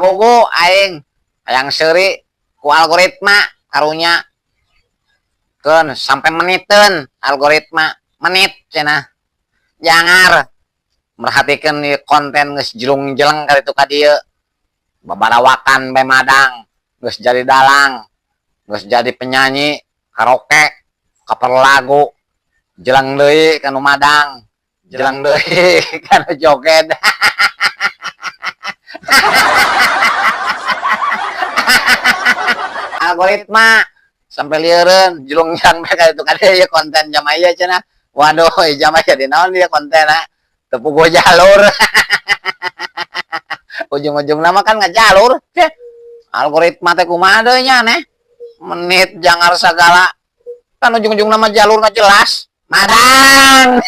Kagugu aing hayang seuri ku algoritma karunya. Keun sampai meniteun algoritma menit cenah. Jangar merhatikeun ieu konten geus jelung-jeleng ka ditu ka dieu. Babarawakan bae madang, geus jadi dalang, geus jadi penyanyi karaoke, cover lagu, jeleng deui ka nu madang, jeleng deui ka nu joget. Algoritma sampai lieureun jelung jang bae ka ditu ka dieu ieu konten jama ieu cenah. Waduh, jama jadi naon ieu kontenna? Teu puguh jalur. Ujung-ujungna mah kan ngajalur. Ceh, algoritma teh kumaha deui nya aneh. Menit jangar sagala. Kan ujung-ujungna mah jalurna jelas. Madang.